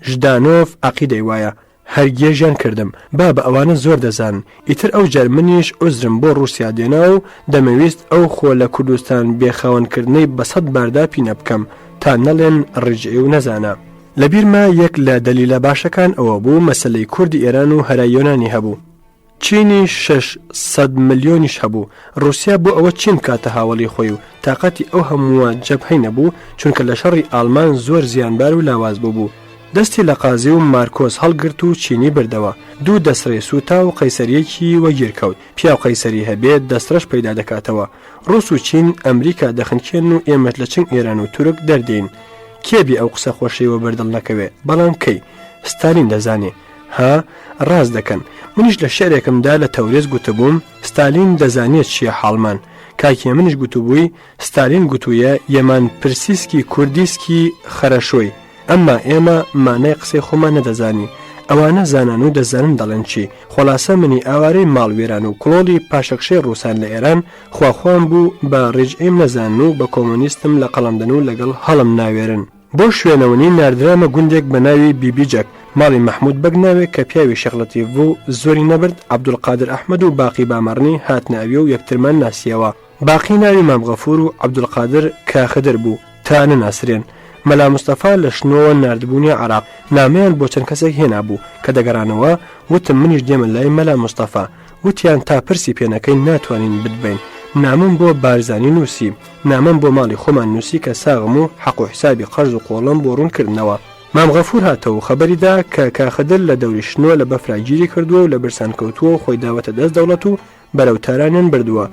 ژدانۆف عەقیدەی وایە. هەر گێژیان کردم. بابە ئەوانە زۆر دەزانن. ئیتر ئەو جار منیش عوزرم بۆ ڕووسیا دێنا و دەمەویست ئەو خۆ لە کوردستان بێ خاوەن کردنەی بە سەد باردا پینە بکەم تا نەڵێن ڕیجعی و نەزانە. لە بیرمە یەک لە دەلیلە باشەکان ئەوە بوو مەسەلەی کوردی ئێران و هەرای یۆنانی هەبوو. چینی 600 ملیۆنیش هەبوو، ڕوسیا بۆ ئەوە چین بکاتە هاوەڵی خۆی و تاقەتی ئەو هەمووە جەبهەی نەبوو، چونکە لە شەڕی ئاڵمان زۆر زیانبار و لاواز بووبوو. دەستی لە قازی و مارکۆس هەڵگرت و چینی بردەوە. دوو دەسڕی سووتا و قەیسەرییەکی وەگیر کەوت. پیاو قەیسەری هەبێ دەسڕەش پەیدا دەکاتەوە. ڕووس و چین ئەمریکا دەخنکێنن و ئێمەش لە چنگ ئێران و تورک دەردێین. کێ بێ ئەو قسە خۆشەی وەبەر دڵ نەکەوێ؟ بەڵام کەی؟ ستالین دەزانێ. ها؟ ڕاست دەکەن. منیش لە شیعرێکمدا لە تەورێز گوتبووم، ستالین دەزانێ چییە حاڵمان. کاک هێمنیش گوتبووی، ستالین گوتوویە یەمان پرسیسکی کوردیسکی خەرەشۆی. ئەمما ئێمە مانای قسەی خۆمان نەدەزانی. ئەوانە زانان و دەزانن دەڵێن چی. خۆلاسە منی ئاوارەی ماڵ وێران و کڵۆڵی پاشەکشەی ڕووسان لە ئێران، خواخوام بوو بە ڕیجعیم نەزانن و بە کۆمۆنیستم لە قەڵەم دەن و لەگەڵ هەڵم ناوێرن. بۆ شوێنەونی ناردرامە گوندێک بە ناوی بیبیجەک، ماڵی مەحموود بەگ ناوێک کە پیاوی شێخ لەتیف بوو، زۆری نەبرد عەبدولقادر ئەحمەد و باقی بامەڕنی هاتنە ئەوێ و یەکترمان ناسییەوە. باقی ناوی مام غەفوور و عەبدولقادر کاخدر بوو، تا نەناسرێن. مەلا مستەفا لە شنۆوە ناردبوونیە عێراق، نامەیان بۆ چەند کەسێک هێنابوو، کە دەگەڕانەوە، وتم منیش دێمە لای مەلا مستەفا. وتیان تا پرسی پێ نەکەین ناتوانین بتبەین. نامەم بۆ بارزانی نووسی. نامەم بۆ ماڵی خۆمان نووسی کە ساغم و حەق و حسابی قەرز و قۆڵم بۆ ڕوون کردنەوە. مام غەفوور هاتەوە و خەبەری دا کە کاخدر لە دەوری شنۆ لە بەفرا گیری کردووە و لە برسان کەوتووە و خۆی داوەتە دەست دەوڵەت و بەرەو تارانیان بردووە.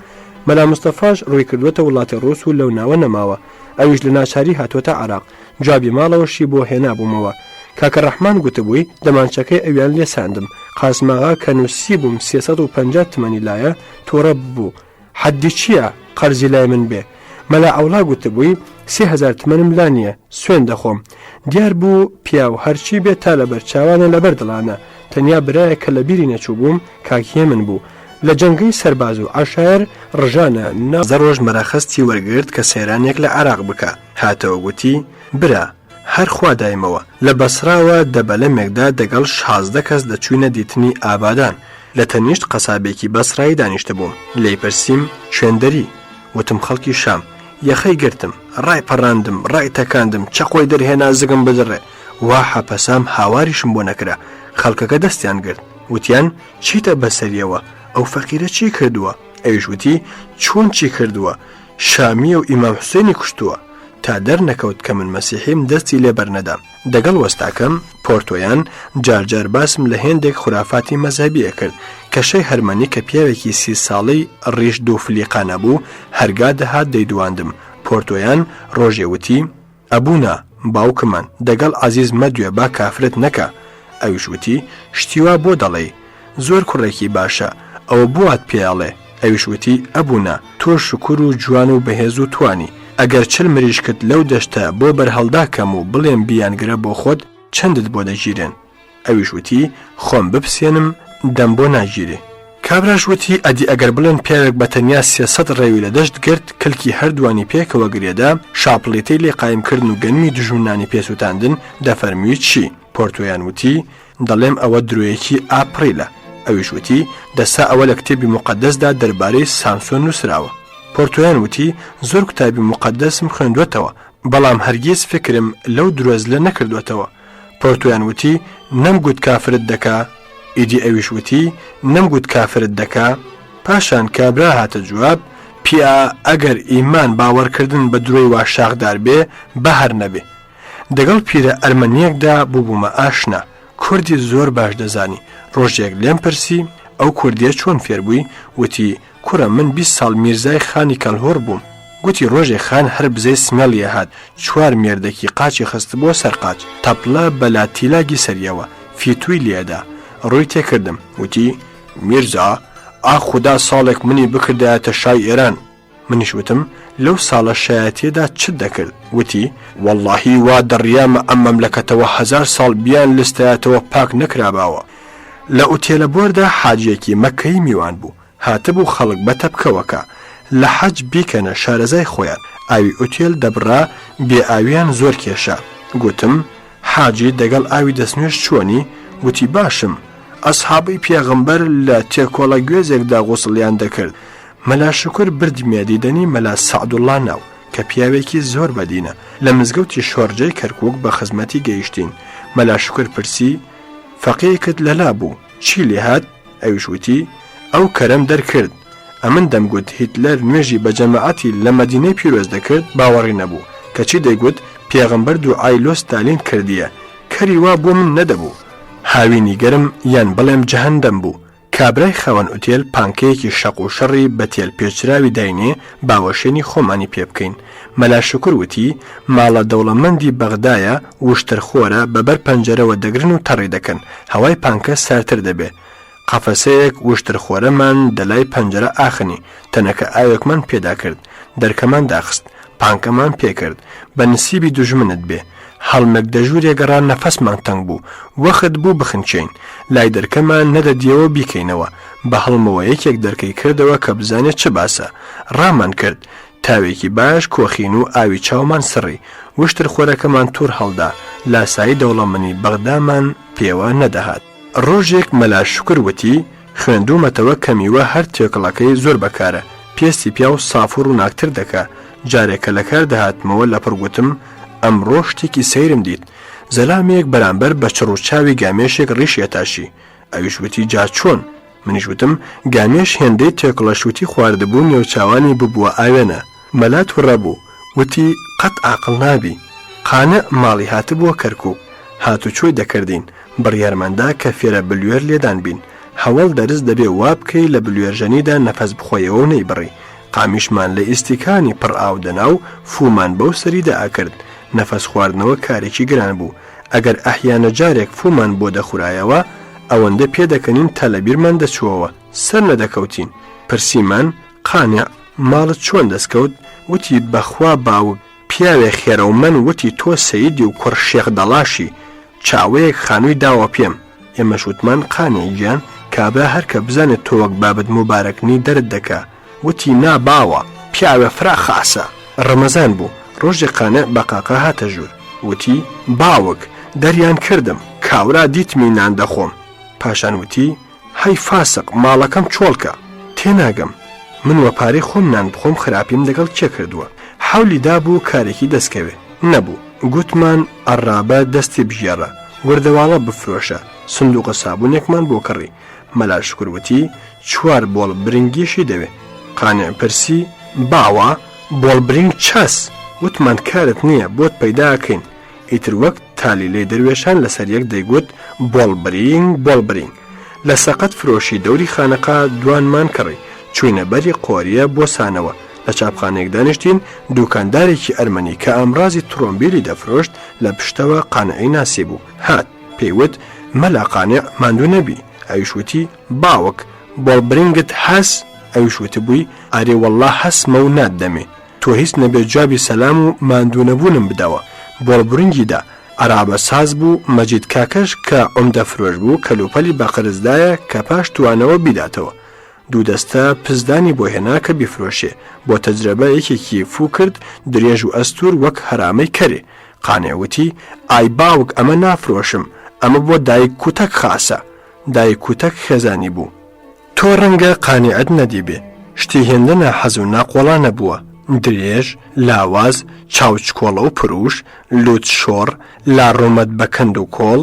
مەلا مستەفاش ڕووی کردووەتە وڵاتی ڕووس و لەو ناوە نەماوە. ئەویش لە ناچاری هاتووەتە عێراق. جوابی ماڵەوەشی بۆ هێنابوومەوە. کاکە ڕەحمان گوتبووی دەمانچەکەی ئەویان لێ ساندم. قاسماغا کە نووسیبووم 350 تمەنی لایە، تووڕە ببوو. حەدی چییە قەرزی لای من بێ؟ مەلا عەوڵا گوتبووی 3000 تمەنم لا نییە، سوێند دەخۆم. دیار بوو پیاو هەرچی بێ تا لەبەر چاوانە لەبەر دڵانە. تەنیا برایەک کە لە بیری نەچووبووم کاک هێمن بوو. لە جەنگەی سەرباز و عەشایەر ڕژانە ناو. دە ڕۆژ مەرەخەستی وەرگرت کە سەیرانێک لە عێراق بکا. هاتەوە گوتی، برا، هەر خوا دایمەوە. لە بەسڕاوە دە بەلەمێکدا دەگەڵ 16 کەس دەچووینە دیتنی ئابادان. لە تەنیشت قەسابێکی بەسڕایی دانیشتبووم. لێی پرسیم، کوێندەری؟ وتم خەڵکی شام. یەخەی گرتم، ڕایپەڕاندم، ڕایتەکاندم، چەقۆی دەرهێنا زگم بدڕێ. وا حەپەسام هاواریشم بۆ نەکرا. خەڵکەکە دەستیان گرت. وتیان، چیتە بەسەریەوە؟ ئەو فەقیرە چی کردووە؟ ئەویش وتی، چۆن چی کردووە؟ شامییە و ئیمام حوسێنی کوشتووە. تا دەرنەکەوت کە من مەسیحیم دەستی لێ بەرنەدام. دەگەڵ وەستاکەم، پۆرتۆیان، جار جار باسم لە هێندێک خورافاتی مەزهەبی ئەکرد. کەشەی هەرمەنی کە پیاوێکی سی ساڵەی ڕیش دووفلیقانە بوو، هەرگا دەهات دەیدوواندم. پۆرتۆیان ڕۆژێ وتی. ئەبونا، باوکمان، دەگەڵ عەزیز مەدوێ با کافرت نەکا. ئەویش وتی، شتی وا بۆ دەڵێی؟ زۆر کوڕێکی باشە، ئەوە بۆ وات پێ ئەڵێ؟ ئەویش وتی، ئەبونا، تۆ شوکور و جوان و بەهێز و توانی، ئەگەر 40 مریشکت لەو دەشتە بۆ بەرهەڵدا کەم و بڵێم بیانگرە بۆ خۆت، چەندت بۆ دەگیرێن؟ ئەویش وتی، خۆم بپسێنم دەم بۆ ناگیرێ. کابراش وتی، ئەدی ئەگەر بڵێن پیاوێک بە تەنیا 300 ڕێوی لە دەشت گرت، کلکی هەردووانی پێکەوە گرێدا، شاپڵیتەی لێ قایم کردن و گەنمی دوژمنانی پێ سووتاندن، دەفەرمووی چی؟ پۆرتۆیان وتی، دەڵێم ئەوە درۆیەکی ئاپڕیلە. ئەویش وتی، دەسا ئەوە لە کتێبی موقەدەسدا دەربارەی سامسۆن نووسراوە. پۆرتۆیان وتی، زۆر کتابی موقەدەسم خوێندووەتەوە، بەڵام هەرگیز فکرم لەو درۆزلە نەکردووەتەوە. پۆرتۆیان وتی، نەمگوت کافرت دەکا؟ ئیدی ئەویش وتی، نەمگوت کافرت دەکا؟ پاشان کابرا هاتە جواب، پیا ئەگەر ئیمان باوەڕکردن بە درۆی وا شاخدار بێ، با هەر نەبێ. دەگەڵ پیرە ئەرمەنییەکدا بووبوومە ئاشنا، کوردی زۆر باش دەزانی، ڕۆژێک لێم پرسی، ئەو کوردییە چۆن فێر بووی؟ وتی، کوڕە من 20 ساڵ میرزای خانی کەڵهوڕ بووم. گوتی ڕۆژێ خان هەر بزەی سمێڵی ئەهات، چوار مێردەکی قاچی خستبووە سەر قاچ، تەپڵە بە لاتیلاگی سەریەوە، فیتووی لێ ئەدا. ڕووی تێکردم، وتی، میرزا، ئاخ خودا ساڵێک منی بکردایەتە شای ئێران. منیش وتم، لەو ساڵە شایەتییەدا چت دەکرد؟ وتی، وەڵڵاهی وا دەڕیامە ئەم مەملەکەتەوە هەزار ساڵ بیانلستایەتەوە پاک نەکراباوە. لە ئوتێلە بۆردا حاجییەکی مەککەیی میوان بوو، هاتبوو خەڵک بە تەپکەوە کە لە حەج بیکەنە شارەزای خۆیان، ئاوی ئوتێل دەبڕا، بێ ئاوییان زۆر کێشە. گوتم، حاجی دەگەڵ ئاوی دەستنوێژ چۆنی؟ گوتی، باشم. ئەسحابەی پێغەمبەر لە تێکۆڵە گوێزێکدا غوسڵیان دەکرد. مەلا شوکر بردمیە دیدەنی مەلا سەعدوڵڵا ناو، کە پیاوێکی زۆر بەدینە، لە مزگەوتی شۆرجەی کەرکووک بە خزمەتی گەیشتین. مەلا شوکر پرسی، فەقێیەکت لەلا بوو، چی لێ هات؟ ئەویش وتی، ئەو کەرەم دەرکرد. ئەمن دەمگوت هیتلەر نوێژی بە جەماعەتی لە مەدینەی پیرۆز دەکرد باوەڕی نەبوو، کەچی دەیگوت پێغەمبەر دوعای لۆ ستالین کردیە، کەری وا بۆ من نەدەبوو. هاوینی گەرم یان بڵێم جەهەندەم بوو. کابرای خاوەن ئوتێل پانکەیەکی شەق و شەڕی بە تێل پێچراوی داینێ با وەشێنی خۆمانی پێ بکەین. مەلا شوکر وتی، ماڵە دەوڵەمەندی بەغدایە وشترخۆرە بە بەر پەنجەرەوە دەگرن و تەڕی دەکەن، هەوای پانکە ساردتر دەبێ. قەفەسەیەک وشترخۆرەمان دەلای پەنجەرە ئاخنی، تەنەکە ئاوێکمان پێدا کرد، دەرکەمان داخست، پانکەمان پێ کرد، بە نسیبی دوژمنت بێ. هەڵمێک دە ژوورێ گەڕا نەفەسمان تەنگ بوو، وەخت بوو بخنکێین. لای دەرکەمان نەدەدیەوە بیکەینەوە. بە هەڵمەوە یەکێک دەرکەی کردەوە کە بزانێ چ باسە. ڕامان کرد. تاوێکی باش کۆخین و ئاوی چاومان سڕی. وشترخۆرەکەمان تووڕ هەڵدا. لاسایی دەوڵەمەنی بەغدامان پێوە نەدەهات. ڕۆژێک مەلا شوکر وتی، خوێندوومەتەوە کە میوە هەر تێکڵەکەی زۆر بەکارە، پێستی پیاو ساف و ڕووناکتر دەکا. جارێک کە لە کار دەهاتمەوە لەپڕ گوتم، ئەمڕۆ شتێکی سەیرم دیت. زەلامێک بەرامبەر بە چڕ و چاوی گامێشێک ڕیشی ئەتاشی. ئەویش وتی جا چۆن؟ منیش وتم گامێش هێندەی تێکڵە شووتی خواردبوو نێوچاوانی ببووە ئاوێنە. مەلا توڕە بوو، وتی قەت عاقڵ نابی. قانع ماڵی هاتبووە کەرکووک. هاتوچۆی دەکردین. بڕیارمان دا کە فێرە بلوێر لێدان بین. هەوەڵ دەرس دەبێ وا بکەی لە بلوێرژەنیدا نەفەس بخۆیەوە و نەیبڕی. قامیشمان لە ئیستیکانی پڕ ئاو دەنا و فوومان بەو سەریدا ئەکرد. نەفەس خواردنەوە کارێکی گران بوو. ئەگەر ئەحیانە جارێک فوومان بۆ دەخورایەوە، ئەوەندە پێدەکەنین تا لە بیرمان دەچووەوە، سەر نەدەکەوتین. پرسیمان، قانع، ماڵت چۆن دەستکەوت؟ وتی، بە خوا باوک، پیاوێ خێرەومەن وتی تۆ سەیدی و کوڕ شێخ دەڵاشی، چاوەیەک خانووی داوە پێم. ئێمەش وتمان، قانع گیان، کابرا هەر کە بزانێ تۆ وەک بابت موبارەک نی دەرت دەکا. وتی، نا باوە، پیاوێ فرە خاسە. ڕەمەزان بوو، ڕۆژێ قانع بە قاقا هاتە ژوور. وتی، باوک، دەریان کردم، کاورا دیتمی نان دەخۆم. پاشان وتی، هەی فاسق، ماڵەکەم چۆڵ کە. تێناگەم، من وە پارەی خۆم نان بخۆم خراپیم دەگەڵ کێ کردووە؟ حەولی دابوو کارێکی دەست کەوێ. نەبوو. گوتمان، عەڕابە دەستی بگێڕە، وردەواڵە بفرۆشە. سندووقە سابوونێکمان بۆ کڕی. مەلا شوکر وتی، چوار بۆڵ برنگیشی دەوێ. قانع پرسی، باوە، بۆڵ برنگ چەس؟ وتمان کارت نییە، بۆت پەیدا ئەکەین. ئیتر وەک تالیلەی دەروێشان لەسەر یەک دەیگوت، بۆڵ برینگ، بۆڵ برینگ. لە سەقەت فرۆشی دەوری خانەقا دوانمان کڕی. چووینە بەری قۆریە بۆ سانەوە. لە چاپخانەیەک دانیشتین، دووکاندارێکی ئەرمەنی کە ئامرازی ترۆمبیلی دەفرۆشت، لە پشتەوە قانعی ناسیبوو. هات. پێی وت، مەلا قانع ماندوو نەبی. ئەویش وتی، باوک، بۆڵبرینگت هەس؟ ئەویش وتبووی، ئەرێ وەڵڵا هەسمە و ناتدەمێ. تۆ هیچ نەبێ جوابی سەلام و ماندوو نەبوونم بدەوە. بۆڵبرینگی دا. عەرابە ساز بوو، مەجید کاکەش کە عومدە فرۆش بوو، کەلوپەلی بە قەرز دایە کە پاش توانەوە بیداتەوە. دوو دەستە پزدانی بۆ هێنا کە بیفرۆشێ. بۆ تەجرەبە یەکێکی فوو کرد، درێژ و ئەستوور وەک هەرامەی کەرێ. قانع وتی، ئای باوک ئەمە نافرۆشم، ئەمە بۆ دایک کوتەک خاسە. دایک کوتەک خێزانی بوو. تۆ ڕەنگە قانعت نەدیبێ، شتی هێندە ناحەز و ناقۆڵا نەبووە، درێژ، لاواز، چاو چکۆڵە و پروش، لووت شۆڕ، لا ڕوومەت بە کەند و کۆڵ،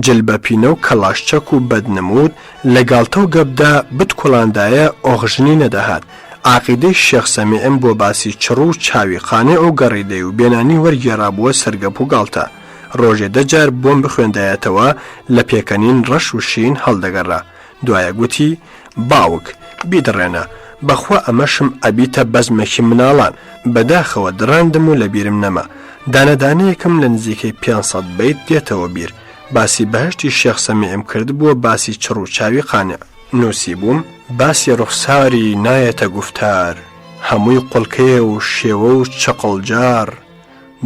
جل بە پینە و کەڵاش چەک و بەد نموود، لە گاڵتە و گەپدا بتکوڵاندایە ئۆخژنی نەدەهات. عەقیدەی شێخ سەمیعم بۆ باسی چڕ و چاوی قانع و گەڕیدەی و بێنانی وەرگێڕابووە سەر گەپ و گاڵتە. ڕۆژێ دە جار بۆم بخوێندایەتەوە لە پێکەنین ڕەش و شین هەڵدەگەڕا. دوایە گوتی، باوک، بیدڕێنە، بەخوا ئەمەشم ئەبیتە بەزمێکی مناڵان. بەداخەوە دڕاندم و لەبیرم نەما. دانە دانەیەکم لە نزیکەی 500 بەیت دێتەوە بیر. باسی بەهەشتی شێخ سەمیعم کردبووە باسی چڕ و چاوی قانع. نووسیبووم، باسی ڕوخساری نایەتە گوفتار، هەمووی قوڵکەیە و شێوە و چقڵجاڕ،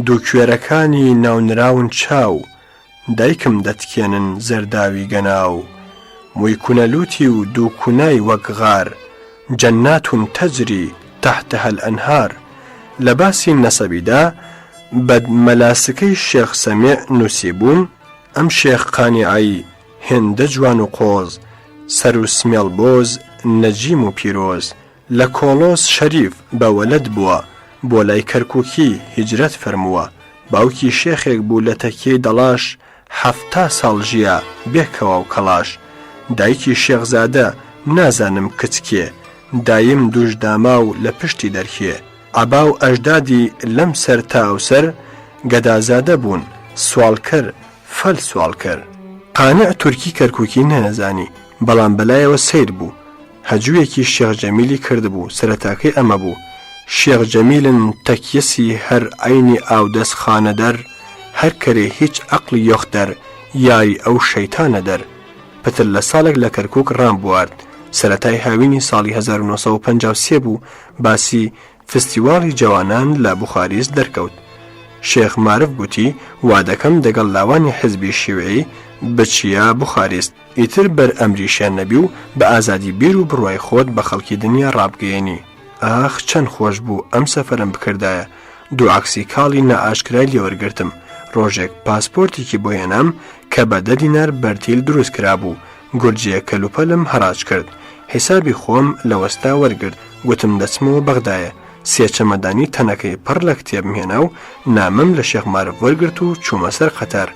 دوو کوێرەکانی ناونراون چاو، دایکم دەتکێنن زەرداوی گەناو، مووی کونە لووتی و دوو کونای وەک غار، جنات تجری تحتها الانهار، لە باسی نەسەبیدا بەد مەلاسکەی شێخ سەمیع نووسیبووم، ئەم شێخ قانیعەی هێندە جوان و قۆز، سەر و سمێڵ بۆز، نەجیم و پیرۆز، لە کۆڵۆس شەریف بە وەلەد بووە، بۆ لای کەرکووکی هیجرەت فەرمووە، باوکی شێخێک بوو لە تەکیەی دەڵاش، 70 ساڵ ژیا بێ کەوا و کەڵاش، دایکی شێخزادە نازانم کچ کێ، دایم دووش داماو لە پشتی دەرکێ، عەبا و ئەژدادی لەم سەر تا ئەوسەر، گەدازادە بوون، سواڵکەر، فەل سواڵکەر. قانع تورکی کەرکووکی نەئەزانی. بەڵام بەلایەوە سەیر بوو. هەجوویەکی شێخ جەمیلی کردبوو، سەرەتاکەی ئەمە بوو، شێخ جەمیلن تەکیەسی هەر عەینی ئاودەس خانە دەر، هەر کەرێ هیچ عەقڵی یۆخ دەر، یاری ئەو شەیتانە دەر. پتر لە ساڵێک لە کەرکووک ڕامبوارد. سەرەتای هاوینی ساڵی 1953 بوو باسی فستیواڵی جەوانان لە بوخاریست دەرکەوت. شێخ مارف گوتی وادەکەم دەگەڵ لاوانی حیزبی شیوعی بچیە بوخاریست. ئیتر بەر ئەمریشیان نەبی و بە ئازادی بیر و بڕوای خۆت بە خەڵکی دنیا ڕابگەیەنی. ئاخ چەند خۆش بوو ئەم سەفەرەم بکردایە. دوو عەکسی کاڵی نائاشکرای لێوەرگرتم. ڕۆژێک پاسپۆرتێکی بۆ هێنام کە بە دە دینار بەرتیل دروست کرابوو. گورجێ کەلوپەلم هەڕاج کرد. حیسابی خۆم لە وەستا وەرگرت. گوتم دەچمەوە بەغدایە. سێ چەمەدانی تەنەکەی پڕ لە کتێبم هێنا و نامەم لە شێخ مارف وەرگرت و چوومە سەر قەتار.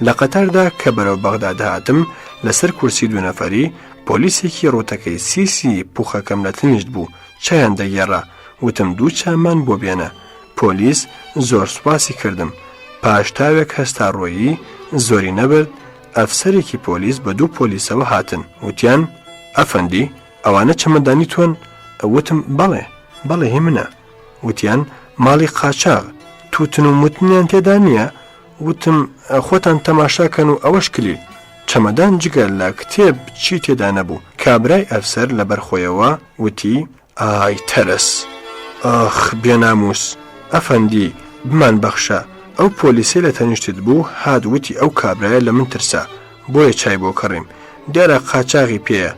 لە قەتاردا کە بەرەو بەغدا دەهاتم، لەسەر کورسی دوو نەفەری، پۆلیسێکی ڕووتەکەی سیسی پوخەکەم لە تنیشت بوو، چایان دەگێڕا، وتم دوو چامان بۆ بێنە. پۆلیس زۆر سوپاسی کردم. پاش تاوێک هەستا ڕۆیی، زۆری نەبرد، ئەفسەرێکی پۆلیس بە دوو پۆلیسەوە هاتن، وتیان، ئەفەندی، ئەوانە چەمەدانی تۆن؟ وتم، بەڵێ، بەڵێ هی منە. وتیان، ماڵی قاچاغ، تووتن و موتنیان تێدا نییە؟ وتم، خۆتان تەماشا کەن و ئەوەش کلیل. چەمەدان جگە لە کتێب چی تێدا نەبوو. کابرای ئەفسەر لەبەر خۆیەوە وتی، ئای تەرس! ئاخ بێنامووس! ئەفەندی، بمانبەخشە. ئەو پۆلیسەی لە تەنیشتت بوو هات وتی ئەو کابرایە لە من ترسا، بۆیە چای بۆ کڕیم. دیارە قاچاغی پێیە.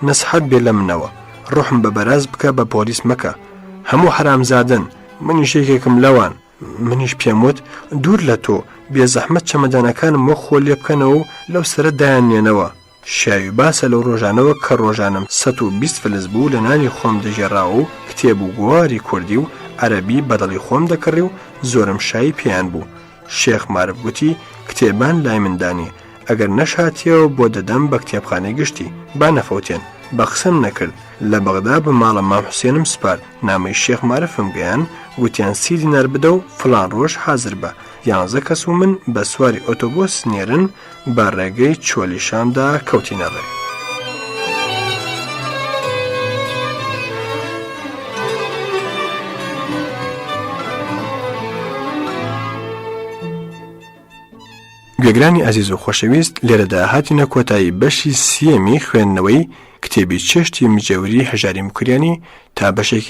نەسحەت بێ لە منەوە. ڕوحم بە بەراز بکە بە پۆلیس مەکە. هەموو حەرامزادەن، منیش یەکێکم لەوان. منیش پێم وت، دوور لە تۆ، بێزەحمەت چەمەدانەکانم وەک خۆ لێ بکەنەوە و لەو سەرە دایاننێنەوە. شیاوی باسە لەو ڕۆژانەوە کە ڕۆژانەم 120 فلس بوو لە نانی خۆم دەگێڕاوە و کتێب و گۆواری کوردی و عەرەبی بە دڵی خۆم دەکڕی و زۆرم شایی پێیان بوو. شێخ مارف گوتی کتێبان لای من دانێ ئەگەر نەشهاتیەوە بۆ دەدەم بە کتێبخانەی گشتی با نەفەوتێن. بە قسەم نەکرد. لە بەغدا بە ماڵە مام حوسێنم سپارد. نامەی شێخ مارفم گەیان گوتیان سی دینار بدە و فڵان ڕۆژ حازر بە. یانزە کەس و من بە سواری ئۆتۆبۆس نێرن بە ڕێگەی چۆلی شامدا کەوتینە ڕێ. گوێگرانی ئازیز و خۆشەویست لێرەدا هاتینە کۆتایی بەشی سیەمی خوێندنەوەی کتێبی چێشتی مجێوری هەژاری موکریانی تا بەشێکی.